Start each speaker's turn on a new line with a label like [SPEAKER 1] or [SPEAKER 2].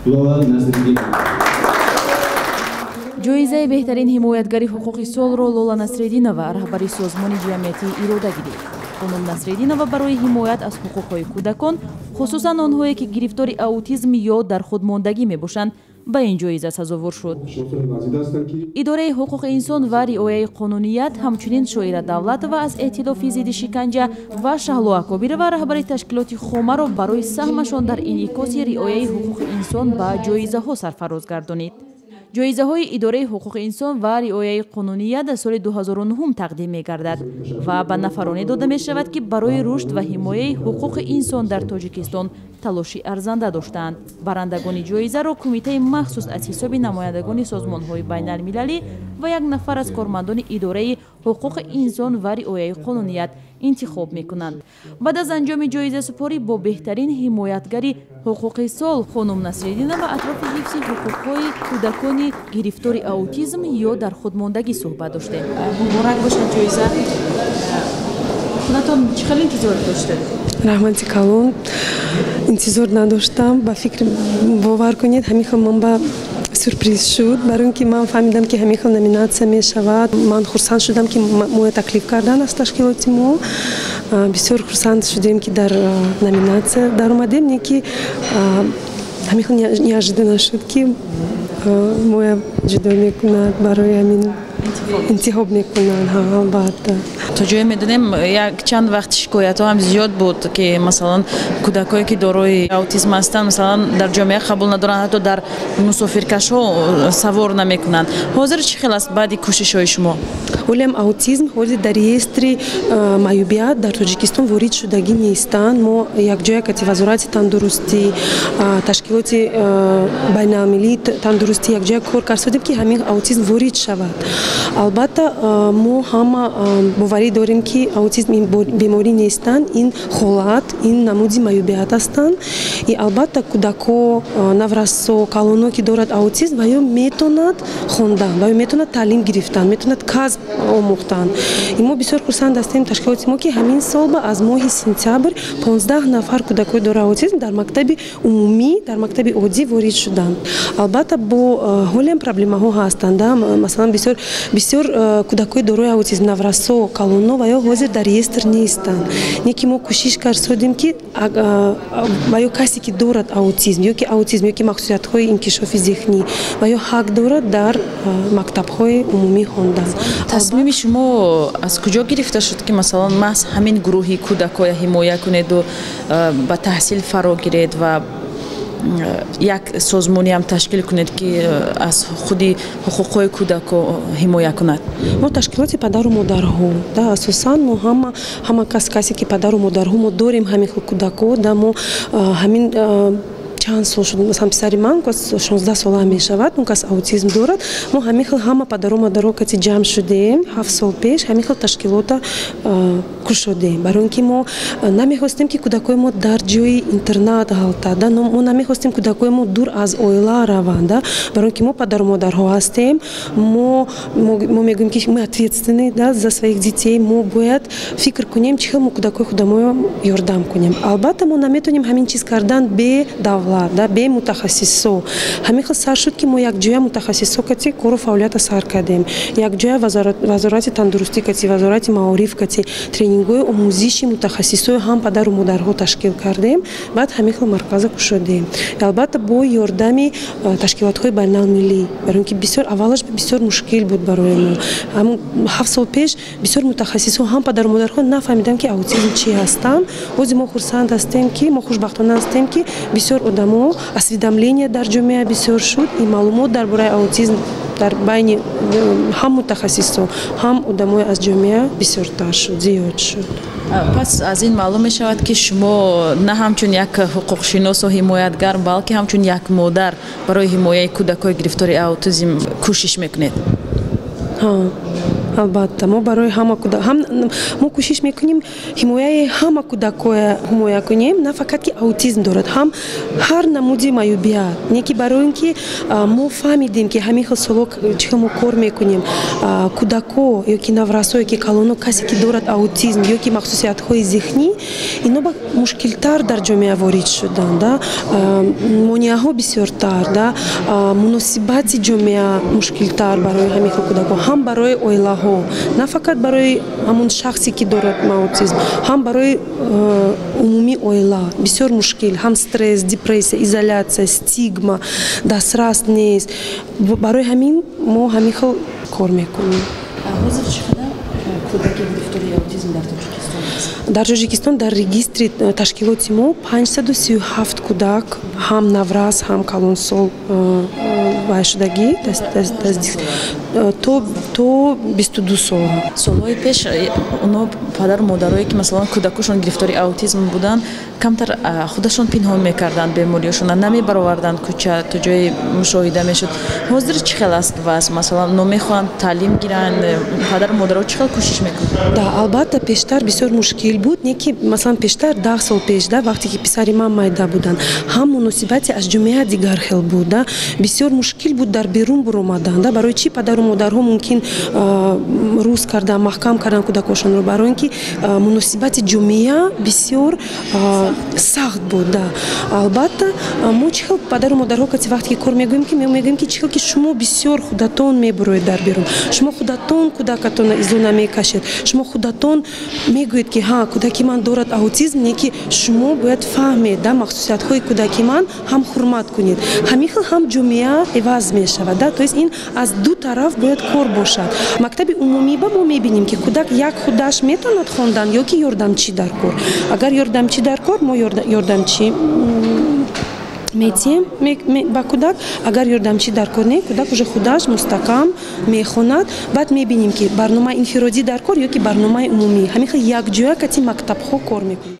[SPEAKER 1] Лола Насриддинова.
[SPEAKER 2] Ҷоизаи беҳтарин ҳимоятгари ҳуқуқи солро Лола Насреддинова, раҳбари созмони ҷамъиятии «Ирода», гирифт. Хонум Насреддинова барои ҳимоят аз ҳуқуқҳои кӯдакон, хусусан онҳое, ки гирифтори аутизм ё дар худмондагӣ мебошанд, ба ин ҷоиза сазовор шуд. Идораи ҳуқуқи инсон ва риояи қонуният ҳамчунин Шоира Давлатова аз эътилофи зидди шиканҷа ва Шаҳло Акобирова, раҳбари ташкилоти «Хомаро» барои саҳмашон дар инъикоси риояи ҳуқуқи инсон ба ҷоизаҳо сарфароз гардонид. Ҷоизаҳои идораи ҳуқуқи инсон ва риояи қонуният аз соли 2009 тақдим мегардад ва ба нафароне дода мешавад, ки барои рушд ва ҳимояи ҳуқуқи инсон дар Тоҷикистон талоши арзанда доштаанд. Барандагони ҷоизаро кумитаи махсус аз ҳисоби намояндагони созмонҳои байналмилалӣ ва як нафар аз кормандони идораи ҳуқуқи инсон ва риояи қонуният интихоб мекунанд. Баъд аз анҷоми ҷоизасупорӣ бо беҳтарин ҳимоятгари ҳуқуқи сол хонум Насриддинова атрофи ҳифзи ҳуқуқҳои кӯдакони гирифтори аутизм ё дар худмондагӣ суҳбат доштем. Муборак бошад ҷоиза. Худатон чӣ хел интизор доштед?
[SPEAKER 3] Раҳмати калон. Интизор надоштам. Ба фикр, бовар кунед, ҳамин хел ман ба сюрприз шуд, барои он ки ман фаҳмидам, ки ҳамин хел номинатсия мешавад. Ман хурсанд шудам, ки моя таклиф кардан аз ташкилоти мо. Бисёр хурсанд шудем, ки дар номинатсия даромадем, не ки ҳамин хел неожиданно шуд, ки моя ҷудо мекунад, барои ҳамин интихоб мекунанд, албатта.
[SPEAKER 2] То ҷое медонем, як чанд вақт шикоятҳо ҳам зиёд буд, ки масалан кӯдакое, ки дорои аутизм ҳастанд, масалан дар ҷомеа қабул надоранд, ҳатто дар мусофиркашҳо савор намекунанд. Ҳозир чӣ хел аст баъди кӯшишҳои шумо?
[SPEAKER 3] Ҳолиам аутизм ҳозир дар реестри маъюбият дар Тоҷикистон ворид шудагӣ нестанд. Мо якҷоя кати Вазорати тандурустӣ, ташкилоти байналмилии тандурустӣ якҷоя кор кардем, ки ҳамин аутизм ворид шавад. Албатта, мо ҳама боварӣ дорем, ки аутизм ин беморӣ нестанд, ин ҳолат, ин намуди маъюбият ҳастанд. И албатта, кӯдако, наврасо, калоно, ки дорад аутизм, ва ё метавонад хондан, ва ё метавонад таълим гирифтан, метавонад касб омӯхтан. И мо бисёр хурсанд ҳастем, ташкилоти мо, ки ҳамин сол ба аз моҳи сентябр 15 нафар кӯдакои дорои аутизм дар мактаби умумӣ, дар мактаби оддӣ ворид шуданд. Албатта, бо ҳолиам проблемаҳо ҳастанд. Масалан, бисёр бисёр кӯдакои дорои аутизм, наврасо, калоно, ва ё ҳозир дар реестр нестанд. Не ки мо кӯшиш кардем, ки ва ё касе, ки дорад аутизм, ё ки аутизм, ё ки махсусиятҳои инкишофи зеҳнӣ, ва ё ҳақ дорад дар мактабҳои умумӣ хондан.
[SPEAKER 2] Тасмими шумо аз куҷо гирифта шуд, ки масалан маҳз ҳамин гурӯҳи кӯдакҳоя ҳимоя кунеду ба таҳсил фаро гиред ва як созмониам ташкил кунед, ки аз худи ҳуқуқҳои кӯдако ҳимоя кунад?
[SPEAKER 3] Мо ташкилоти падару модарҳо да, асосан мо ҳама кас, касе ки падару модарҳо, мо дорем ҳамин хел кӯдако да. Мо ҳамин чанд сол шуд, масалан, писари ман 16 сола мешавад, он кас аутизм дорад. Мо ҳамин хел ҳама падару модаро кати ҷамъ шудем, 7 сол пеш ҳамин хел ташкилота кушодем, барои он ки мо намехостем, ки кӯдакои мо дар ҷои интернат ғалтад. Мо намехостем, кӯдакои мо дур аз оила раванд, барои он ки мо падару модарҳо ҳастем. Мо мегӯем, ки мы ответственны, да, за своих детей. Мо бояд фикр кунем, чӣ хел мо кӯдакои худаморо ёрдам кунем. Албатта, мо наметавонем ҳамин чиз кардан бе давлат да, бе мутахассисо. Ҳамин хел сар шуд, ки мо якҷоя мутахассисо кати кору фаъолията сар кардем, якҷоя Вазорати тандурустӣ кати, Вазорати маориф кати тренингҳои омӯзиши мутахассисои ҳам падару модарҳо ташкил кардем. Баъд ҳамин хел марказа кушодем, албатта, бо ёрдами ташкилотҳои байналмилалӣ, барои он ки бисёр аввалаш бисёр мушкил буд барои мо. Ҳамун 7 сол пеш бисёр мутахассисҳо ҳам падару модарҳо нафаҳмиданд, ки аутизм чӣ ҳастанд. Ҳозир мо хурсанд ҳастем, ки мо хушбахтона ҳастем, ки бисёр одамо, осведомление дар ҷомеа бисёр шуд и маълумот дар бораи аутизм дар байни ҳам мутахассисҳо, ҳам одамои аз ҷомеа бисёртар шуд, зиёд шуд.
[SPEAKER 2] Пас аз ин маълум мешавад, ки шумо на ҳамчун як ҳуқуқшиносу ҳимоятгар, балки ҳамчун як модар барои ҳимояи кӯдакҳои гирифтори аутизм кӯшиш мекунед.
[SPEAKER 3] Албатта, мо барои ҳама кӯдак, ҳам мо кӯшиш мекунем ҳимояи ҳама кӯдакҳоя ҳимоя кунем, на фақат ки аутизм дорад, ҳам ҳар намуди маъюбият. Не ки барои ин ки мо фаҳмидем, ки ҳамин хел солҳо чӣ хел мо кор мекунем, кӯдакҳо ё ки наврасо, ё ки калоно, касе ки дорад аутизм ё ки махсусиятҳои зеҳнӣ, ино ба мушкилтар дар ҷомеа ворид шудан, да, монеаҳо бисёртар, да, муносибати ҷомеа мушкилтар барои ҳамин хел кӯдакҳо, ҳам барои оилаҳо, на фақат барои ҳамон шахсе, ки дорад аутизм, ҳам барои умумии оила бисёр мушкил, ҳам стресс, депрессия, изоляция, стигма, дастрас нест. Барои ҳамин мо ҳамин хел кор мекунем.
[SPEAKER 2] Ҳозир чӣ қадар кӯдаки гирифтори аутизм дар Тоҷикистон аст?
[SPEAKER 3] Дар Тоҷикистон дар регистри ташкилоти мо 537 кӯдак, ҳам наврас, ҳам калонсол, вай шудагӣ то 22 сола.
[SPEAKER 2] Солҳои пеш оно падару модарое, ки масалан кӯдакошон гирифтори аутизм буданд, камтар худашон пинҳон мекарданд бемориёшона, намебароварданд кӯча, то ҷое мушоҳида мешуд. Ҳозир чӣ хел аст вазъ? Масалан, оно мехоҳанд таълим гиранд, падару модаро чӣ хел кӯшиш мекунанд?
[SPEAKER 3] Да, албатта, пештар бисёр мушкил буд, не ки масалан пештар, 10 сол пеш, да, вақте ки писари ман майда буданд, ҳам муносибати аз ҷомеа дигар хел буд, да, бисёр мушкил буд дар берун буромадан, да. Барои чӣ падару модарҳо мумкин рӯз кардан, маҳкам кардан кӯдакошонро? Барои ин ки муносибати ҷомеа бисёр сахт буд, да. Албатта, мо чӣ хел падару модарҳо кати вақте ки кор мегӯем, ки мегӯем, ки чӣ хел ки шумо бисёр худатон мебуроед дар берун, шумо худатон кӯдакатонро изо намекашед, шумо худатон мегӯед, ки ҳа, кӯдаки ман дорад аутизм, не ки шумо бояд фаҳмед, да, махсусиятҳои кӯдаки ман, ҳам ҳурмат кунед. Ҳамин хел ҳам ҷомеа иваз мешавад, да. То есть ин аз ду тараф бояд кор бошад. Мактаби умумӣ ба мо мебинем, ки кӯдак як худаш метавонад хондан ё ки ёрдамчӣ дар кор. Агар ёрдамчӣ дар кор, мо ёрдамчӣ метиҳем ба кӯдак. Агар ёрдамчӣ дар кор не, кӯдак уже худаш мустаҳкам мехонад. Баъд мебинем, ки барномаи инфиродӣ дар кор ё ки барномаи умумӣ. Ҳамин хел якҷоя кати мактабҳо кор мекунем.